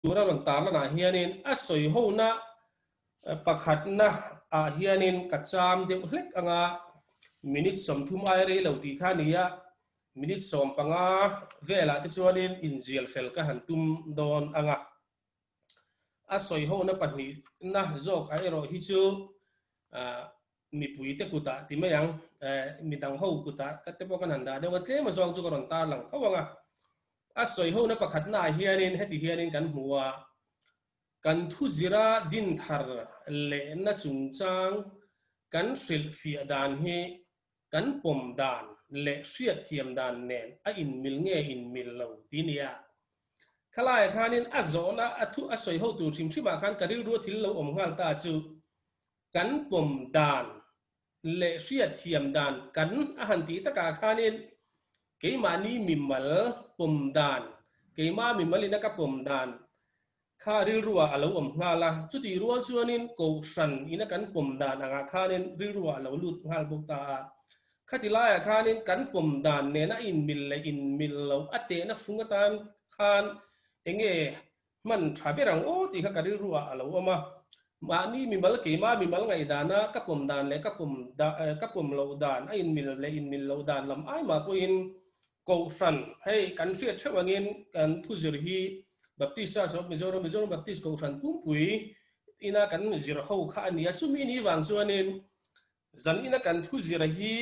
Tura rawn tarlanah hianin a sawi hona pakhatna ah hianin ka cham deuh hlek anga minute 30 ai rei lo tih kha a ni a, minute 15 velah te chuanin inzial fel ka han tum dawn anga a sawi hona pahnihna zawk ah erawh hi chu mipui te kutah ti mai ang, midang ho kutah ka te pawh kan han dah deuh a, tlem azawng chu ka rawn tarlang tho anga A sawi hona pakhatnaah hianin heti hianin kan hmu a, kan thuzira dinthar lehna chungchang kan hrilhfiah dan hi kan pawm dan leh hriatthiam dan nen a inmil nge inmil lo ti nia. Khalaiah khanin a zawhna a thu a sawi ho tur hrim hrimah khan ka rilrua thil lo awm nghal ta chu kan pawm dan leh hriatthiam dan kan a han tih takah khanin keimahni mimal pawm dan, keimah mimal ina ka pawm dan kha rilruah a lo awm nghal a, chutih rual chuanin kohhran ina kan pawm dan angah khanin rilruah a lo lut nghal bawk ta a. Khati laiah khanin kan pawm dan nena inmil leh inmil loh a tehna fung atan khan enge Hman tha ber ang aw tih kha ka rilru ah a lo awm a. Mahni mimal keimah mimal ngaihdana ka pawm dan leh ka pawm ka pawm loh dan a inmil leh inmil loh dan lam ai mah pawhin Kohhran hei kan hriat theuh angin kan thuzir hi Baptist Church of Mizoram Mizoram Baptist Kohhran pumpui ina kan zir ho kha a ni a. Chumi ni vang chuanin zan ina kan thuzir hi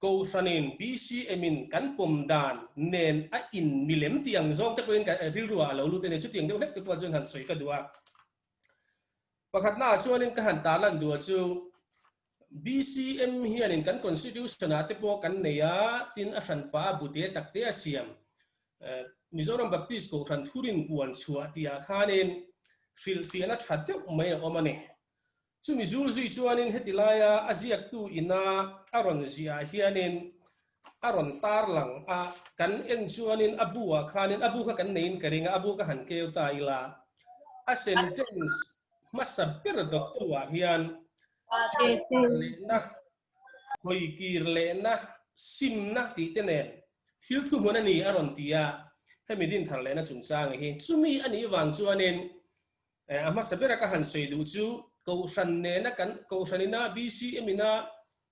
Kohhranin BCM-in kan pawm dan nen a in milem tih ang zawng te pawhin ka rilru ah a lo lut a ni. Chutiang deuh hlek te pawh chuan han sawi ka duh a. Pakhatnaah chuanin ka han tarlan duh a chu BCM hianin kan Constitution-ah te pawh kan nei a, tin a hranpa a bute tak te a siam. Mizoram Baptist Kohhran Thurin puan chhuah tihah khanin hrilhfiahna tha deuh mai a awm a ni. Chumi zul zui chuanin heti laia a ziaktu ina a rawn ziah hianin a rawn tarlang a, kan en chuanin a bu ah khanin a bu kha kan neiin ka ring a, a bu ka han keu ta ila, a sentence hmasa ber dawttu ah hian simna lehna, hawikir lehna, simna tih te nen thil thuhmun a ni a rawn ti a, hemi dinthar lehna chungchang hi chumi a nih vang chuanin A hmasa bera ka han sawi duh chu Kohhran nena kan Kohhran ina BCM ina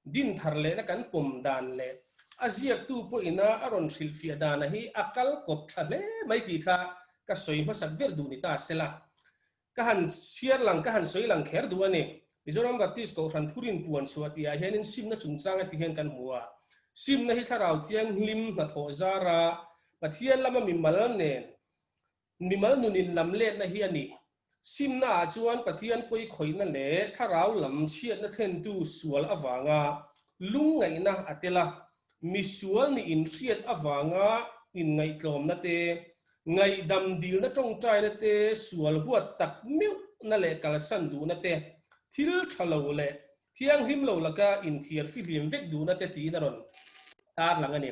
din thar lehna kan pawm dan leh a ziaktu pawh ina a rawn hrilhfiah dana hi a kal kawp tha hle mai tih kha ka sawi hmasak ber duh ni ta sela. Ka han chhiar lang ka han sawi lang kher duh a ni. Mizoram Baptist Kohhran thurin puan chhuah tihah hianin simna chungchang a ti hian kan hmu a. Simna hi Thlarau Thianghlim hnathawh zara Pathian lama mimal nen Mimal nunin lam letna hi a ni. Simna ah chuan Pathian pawi khawihna leh thlarau lam chhiatna thlentu sual avanga lungngaihna a tel a, misual nih inhriat avanga inngaihtlawmna te, ngaihdam dilna tawngtaina te, sual huat tak meuhna leh kalsan duhna te, thil tha lo leh Thianghlim lo laka inthiar fihlim vek duhna te tiin a rawn tarlang a ni.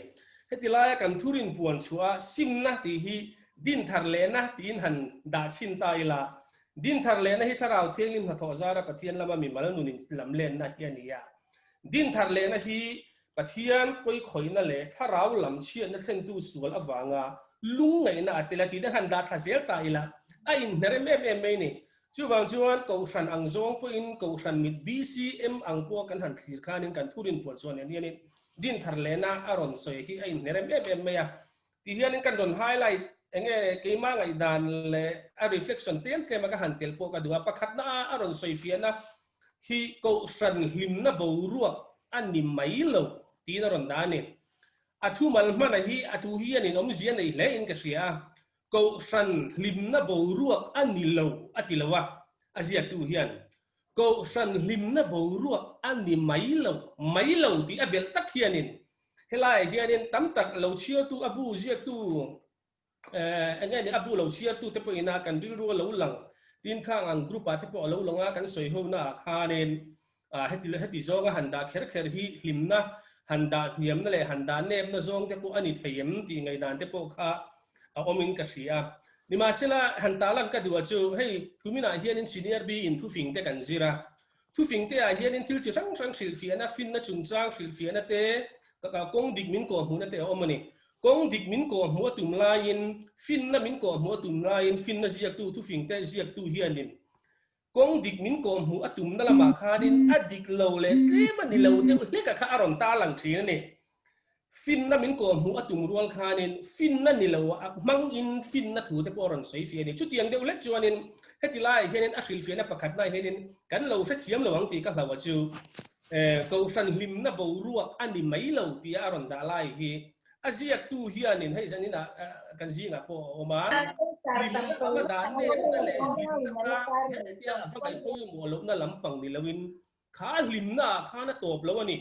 Heti laia kan thurin puan chhuah a simna tih hi dinthar lehna tiin han dah chhin ta ila, dinthar lehna hi Thlarau Thianghlim hnathawh zara Pathian lama mimal nun inlam lenna hi a ni a. Dinthar lehna hi Pathian pawikhawihna leh thlarau lam chhiatna thlentu sual avanga lungngaihna a tel a tih te han dah thla zel ta ila a inhner em em em mai ni. Chuvang chuan Kohhran ang zawng pawhin Kohhran mit BCM ang pawh kan han thlir khanin kan thurin puan chuan en hianin dinthar lehna a rawn sawi hi a inhner em em em mai a. Ti hianin kan rawn highlight enge keimah ngaihdan leh a reflection tlem tlem a ka han tel pawh ka duh a. Pakhatna a a rawn sawi fiahna hi Kohhran hlimna boruak a ni mai lo tiin a rawn dah a ni. A thumal hmana hi a thu hian in awmzia nei hle in ka hria a. Kohhran hlimna boruak a ni lo a ti lo a, a ziaktu hian Kohhran hlimna boruak a ni mai lo, mai lo tih a belh tak hianin helaiah hianin tam tak lo chhiartu a bu ziaktu eng nge ni a bu lo chhiartu te pawhin a kan rilru a lo lang tin khang ang group ah te pawh a lo lang a kan sawi ho naah khanin Heti leh heti zawnga han dah kher kher hi hlimna, han dah hniamna leh han dah nepna zawng te pawh a ni thei em tih ngaihdan te pawh kha a awmin ka hria. Nimahsela, han talan ka duh a chu, hei kuminah hianin Senior B in thufing te kan zir a. Thufing te ah hianin thil chi hrang hrang hrilhfiahna, finna chungchang hrilhfiahna te, kawng dik min kawhhmuhna te a awm a ni. Kawng dik min kawhhmuh a tum laiin, finna min kawhhmuh a tum laiin finna ziaktu thufingte ziaktu hianin kawng dik min kawhhmuh a tumna lamah khanin a dik lo leh tlem a ni lo deuh hlek a kha a rawn tarlang thin a ni. Finna min kawhhmuh a tum rual khanin finna ni lo a hmangin finna thu te pawh a rawn sawi fih a ni. Chutiang deuh hlek chuanin heti laiah hianin a hrilhfiahna pakhatnaah hianin kan lo hrethiam lo ang tih ka hlauh a chu. Kohhran hlimna boruak a ni mai lo tia a rawn dah lai hi a ziaktu hianin hei zan inah kan zingah pawh a awm a, hlimna anga dah nenna leh hlimna kha hetia a va ngaih pawimawh lohna lampang ni loin kha hlimna ah khan a tawp lo a ni.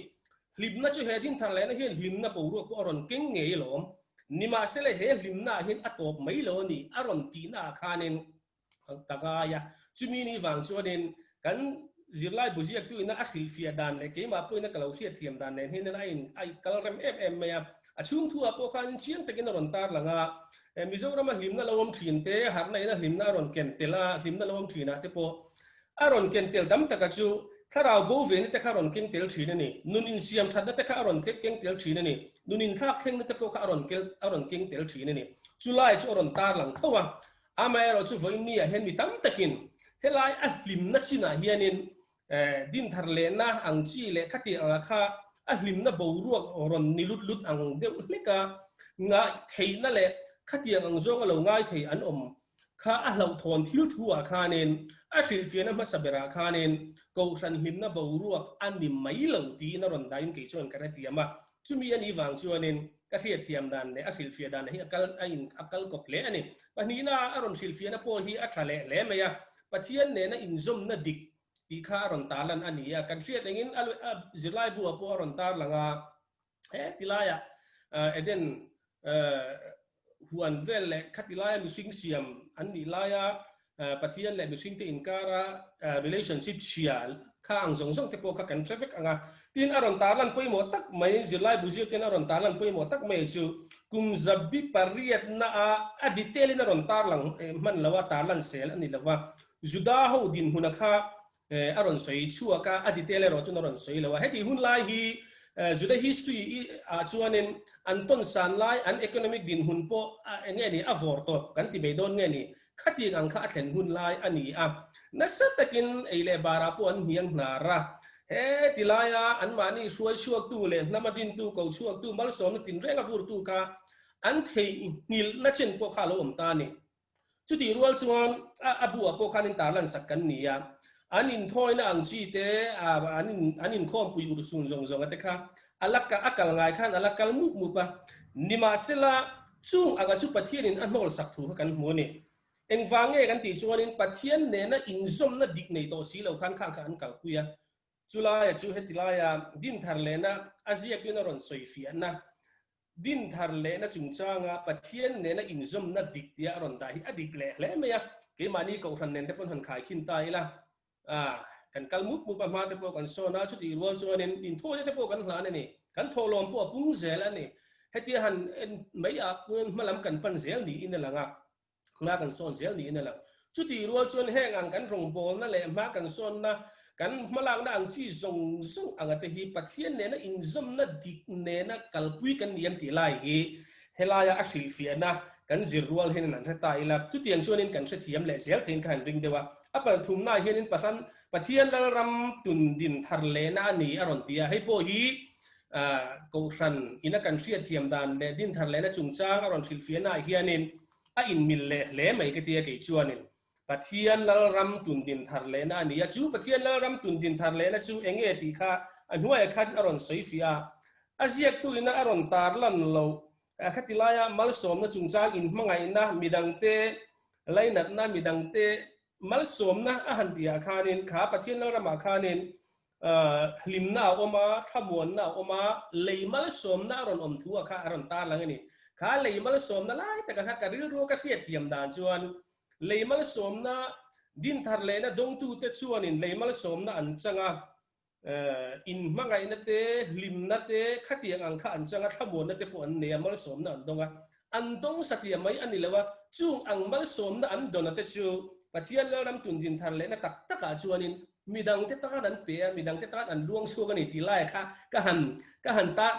Hlimna chu he dinthar lehna hian hlimna boruak pawh a rawn keng ngei alawm. Nimahsela he hlimna ah hian a tawp mai lo a ni a rawn tihna ah khanin ka ngai a, chumi ni vang chuanin kan zirlai bu ziaktu ina a hrilhfiah dan leh keimah pawhin a ka lo hriatthiam dan nen hian a in a kal rem em em mai a, a chhung thu ah pawh khan chiang takin a rawn tar lang a, Mizorama hlimna lo awm thin te, harhna ina hlimna a rawn ken tel a, hlimna lo awm thin ah te pawh a rawn ken tel tam taka chu thlarau bo ve na te kha a rawn keng tel thin a ni, nun insiam thatna te kha a rawn keng tel thin a ni, nun inthlak thlengna te pawh kha a rawn a rawn keng tel thin a ni, chulai chu a rawn tar lang tho a. Amaherawh chu vawiin ni ah hian mi tam takin helai a hlimna chinah hianin dinthar lehna ang chi leh khati anga kha a hlimna boruak rawn ni lut lut ang deuh hlek a, ngaih theihna leh khatiang ang zawnga lo ngai thei an awm kha a hlauhthawn thil thu ah khanin a hrilhfiahna hmasa berah khanin kohhran hlimna boruak a ni mai lo tiin a rawn dahin kei chuan ka hrethiam a. Chumi a nih vang chuanin ka hriatthiam dan leh a hrilhfiah dan hi a kal a in a kal kawp hle a ni. Pahnihna a rawn hrilhfiahna pawh hi a tha leh hle mai a, Pathian nena inzawmna dik tih kha a rawn tarlan a ni a. Kan hriat engin a a zirlai buah pawh a rawn tarlang a, he tilaiah Eden huan vel leh khati laia mihring siam an nih laia Pathian leh mihringte inkara relationship chhia kha ang zawng zawng te pawh kha kan hre vek ang a. Tin, a rawn tarlan pawimawh tak mai, zirlai bu zirte'n a rawn tarlan pawimawh tak mai chu kum zabi pariatna a a detail in a rawn tarlang hman lo a, tarlan sel a ni lo va. Juda ho dinhmuna kha a rawn sawi chhuak a, a detail erawh chuan a rawn sawi lo a. Heti hun lai hi Juda history ah chuanin an tawn san lai, an economic dinhmun pawh eng nge ni, a vawr tawp kan ti mai dawn nge ni, khatiang ang kha a thlen hun lai a ni a. Nasa takin ei leh barah pawh an hniang hnar a. He ti laia anmahni hruai chhuaktu leh hnama dintu, ko chhuaktu, malsawmna tinreng a vurtu kha an theihnghilhna chen pawh kha a lo awm ta a ni. Chutih rual chuan a buah pawh khan in tarlan sak kan ni a, an inthawina ang chi te, an in an inkhawmpui urhsun zawng zawng a te kha a la a kal ngai khan a la kal mup mup a. Nimahsela, chung anga chu Pathianin a hnawl sak thu kha kan hmu a ni. Engvang nge kan tih chuanin Pathian nena inzawmna dik nei tawh si lo khan khang kha an kalpui a. Chulaia chu heti laia dinthar lehna a ziakin a rawn sawi fiahna Din thar lehna chungchanga Pathian nena inzawmna dik tia a rawn dah hi a dik leh hle mai a, keimahni Kohhran nen te pawn han khaikhin ta ila, ah, kan kal mup mup a, hma te pawh kan sawn a, chutih rual chuanin inthawhna te pawh kan hlan a ni, kan thawhlawm pawh a pung zel a ni. Hetia han en mai ah hma lam kan pan zel niin a lang a. Hma kan sawn zel niin a lang. Chutih rual chuan heng ang kan rawngbawlna leh hma kan sawnna, kan hmalakna ang chi zawng zawng anga te hi Pathian nena inzawmna dik nena kalpui kan ni em tih lai hi helaia a hrilhfiahna kan zir rual hian an hre ta ila. Chutiang chuanin kan hrethiam leh zel theiin ka han ring deuh a. A palthumnaah hianin Pathan Pathian Lalram tun din thar lehna a ni a rawn ti a. Hei pawh hi Kohhran ina kan hriatthiam dan leh din thar lehna chungchang a rawn hrilhfiahnaah hianin A inmil leh hle mai ka tia kei chuanin Pathian Lalram tun din thar lehna a ni a, chu Pathian Lalram tun din thar lehna chu eng nge tih kha a hnuaiah khan a rawn sawi fiah a, a ziaktu ina a rawn tarlan loh khati laia malsawmna chungchang inhmangaihna midangte lainatna midangte Malsawmna a han tihah khanin kha Pathian Lalramah khanin hlimna a awm a, thlamuanna a awm a, lei malsawmna a rawn awm thu a kha a rawn tarlang a ni. Kha lei malsawmna lai taka kha ka rilru ka hriatthiam dan chuan lei malsawmna dinthar lehna dawngtute chuanin lei malsawmna an chang a, Inhmangaihna te, hlimna te, khatiang ang kha an chang a, thlamuanna te pawh an nei a, malsawmna an dawng a. An dawng satliah mai a ni lo a, chung ang malsawmna an dawna te chu Pathian Lalram tundin thar lehna tak takah chuanin midangte tan an pe a, midangte tan an luang chhuak a ni tih laia kha ka han ka han tar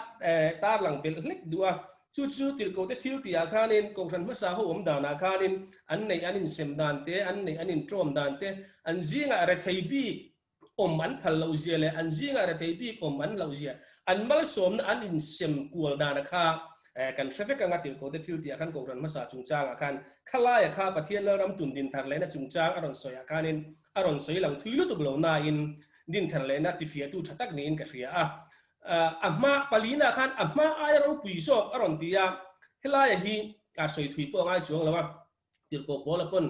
tarlang belh hlek duh a. Chu chu tirhkohte thil tihah khanin Kohhran hmasa ho awm danah khanin an neih an insem dan te, an neih an inṭawm dan te, an zingah rethei bik awm an phal loh zia leh an zingah rethei bik awm an hlauh zia, an malsawmna an insem kual dana kha kan hre vek anga tirhkohte thil tihah khan Kohhran hmasa chungchangah khan khalaia kha Pathian Lalram tun din thar lehna chungchang a rawn sawiah khanin a rawn sawi lang thui lutuk lo nain din thar lehna tifiahtu tha tak niin ka hria a. A hma palina khan a hma aia ropui zawk a rawn ti a, helaia hi a sawi thui pawh a ngai chuang lo a. Tirhkoh Paula pawn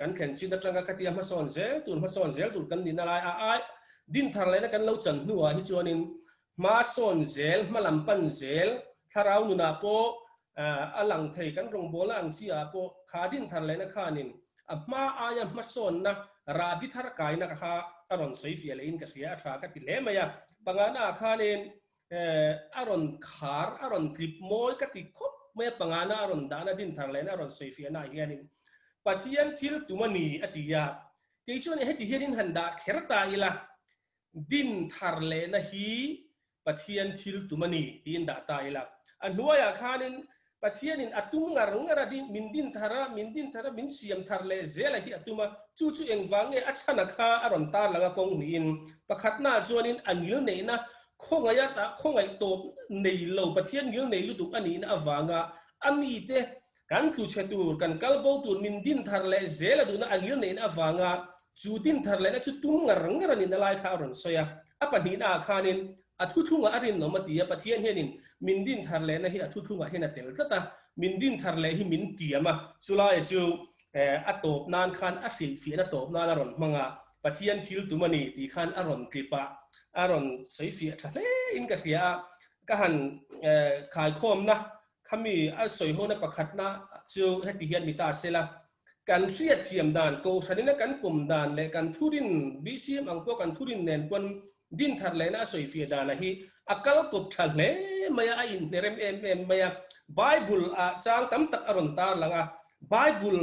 kan thlen chin atanga khatia hmasawn zel tur hmasawn zel tur kan nihna lai a ai din thar lehna kan lo chan hnuah hi chuanin hmasawn zel hma lam pan zel thlarau nunah pawh a lang thei kan rawngbawlna ang chi ah pawh kha din thar lehna khanin a hma aia hmasawnna rahbi thar kaina kha a rawn sawi fiah lehin ka hria a tha ka ti hle mai a pangana ah khanin A rawn khar, a rawn tlip mawi ka ti khawp mai a, pangana a rawn dahna din thar lehna a rawn sawi fiahna ah hianin Pathian thil tum a ni a ti a, kei chuan heti hianin han dah kher ta ila, din thar lehna hi Pathian thil tum a ni tiin dah ta ila, a hnuaiah khanin Pathianin a tum ngar ngar a, min din thar a, min din thar a, min siam thar leh zel a hi a tum a, chu chu engvang nge a chhan a kha a rawn tar lang a kawng hnihin. Pakhatnaah chuanin a ngil neihna khawngaih a khawngaih tawp nei lo Pathian ngil nei lutuk a nihna avanga a mite kan tlu chhe tur, kan kal bo tur min din thar leh zel a duhna a ngil neihna avanga chu din thar lehna chu tum ngar ngar a nihna lai kha a rawn sawi a. A pahnihnaah khanin A thuthlungah a rinawm a ti a, Pathian hianin min din thar lehna hi a thuthlungah hian a tel tlat a, min din thar leh hi min tiam a, chulaia chu a tawp nan khan a hrilhfiahna tawp nan a rawn hmang a, Pathian thil tum a ni tih khan a rawn tlip a, a rawn sawifiah tha hle in ka hria a, ka han khaikhawmna khami a sawihawna pakhatna chu heti hian ni ta sela, kan hriatthiam dan, Kohhranina kan pawm dan leh kan thurin, BCM ang pawh kan thurin nen pawn din thar lehna a sawifiah dana hi a kal kawp tha hle mai a, a inhnerem em em mai a. Bible ah chang tam tak a rawn tar lang a, Bible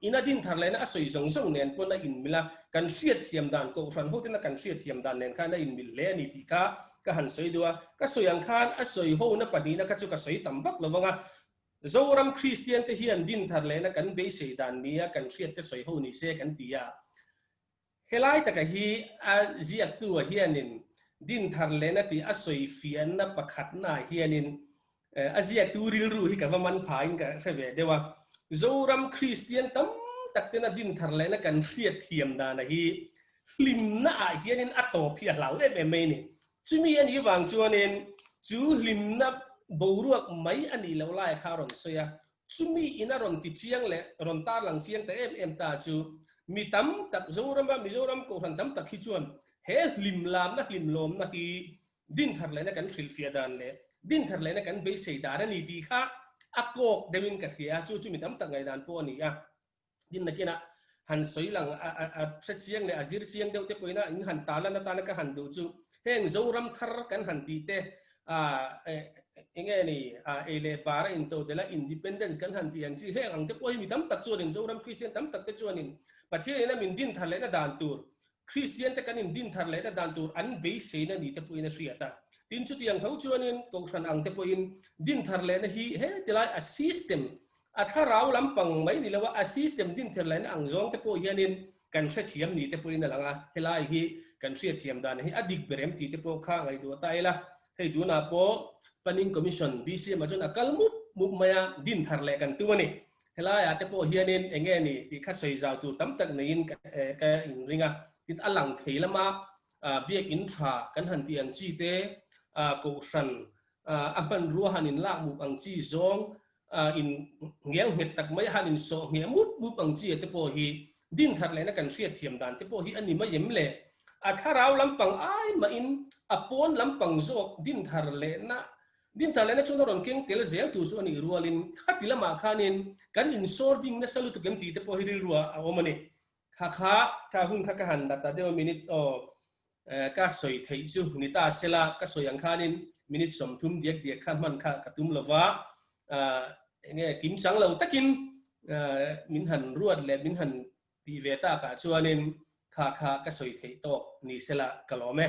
ina din thar lehna a sawi zawng zawng nen pawn a inmil a, kan hriatthiam dan, Kohhran hotena kan hriatthiam dan nen khan a inmil hle a ni tih kha ka han sawi duh a. Ka sawi ang khan a sawi hona pahnihna kha chu ka sawi tam vak lo vang a, Zoram Kristian te hian din thar lehna kan beisei dan nia kan hriat te sawi ho ni se kan ti a. Helai taka hi a ziaktu-a hianin din thar lehna tih a sawi fiahna pakhatnaah hianin a ziaktu rilru hi ka va man phain ka hre ve deuh a. Zoram Kristian tam tak tena din thar lehna kan hriat thiam dana hi hlimnaah hianin a tawp hi a hlau em em mai a ni. Chumi a nih vang chuanin chu hlimna boruak mai a nih loh lai kha a rawn sawi a. Chumi in a rawn ti chiang leh rawn tarlang chiang ta em em ta chu mi tam tak Zorama Mizoram Kohhran tam tak hi chuan he hlim lamna hlim lawmna hi din thar lehna kan hrilhfiah dan leh din thar lehna kan beisei dan a ni tih kha a kawk deuhin ka hria a, chu chu mi tam tak ngaihdan pawh a ni a. Din nakinah han sawi lang a hre chiang leh a zir chiang deuh te pawhin a in han talan atana ka han duh chu heng Zoram thar kan han tih te enge ni ei leh bar a intodelh a independence kan han tih ang chi heng ang te pawh hi mi tam tak chuanin Zoram Kristian tam tak te chuanin Pathian ina min din thar lehna dan tur Kristian te kan in din thar lehna dan tur an beiseina ni te pawhin a hriat a. Tin chutiang tho chuanin Kohhran ang te pawhin din thar lehna hi he tilai a system A thlarau lampang mai ni lo a, a system din thir lehna ang zawng te pawh hianin kan hrethiam ni te pawhin a lang a, helai hi kan hriatthiam dan hi a dik ber em tih te pawh kha ngaihduah ta ila, hei tunah pawh Planning Commission BCM ah chuan a kal mup mup mai a, din thar leh kan tum a ni. Helaiah te pawh hianin eng nge ni tih kha sawi zau tur tam tak neiin ka inring a, tin a lang thei lama biakinn tha kan han tih ang chi te, kohhran a hmanrua han inlak mup ang chi zawng in ngel nghet tak mai a han insawh ngheh mup mup ang chi te pawh hi din thar lehna kan hriatthiam dan te pawh hi a ni mai em le? A thlarau lampang ai mahin a pawn lampang zawk din thar lehna din thar lehna chuan a rawn keng tel zel tur chu a nih rualin khati lamah khanin kan insawr bing nasa lutuk em tih te pawh hi rilruah a awm a ni. Kha kha ka hun kha ka han la ta deuh a minute aw Ka sawi theih chu ni ta sela, ka sawi ang khanin minute 30 diak diak kha hman kha ka tum lova, enge kim chang lo takin min han ruat leh min han tih ve takah chuanin kha kha ka sawi theih tawk ni sela ka lawm e.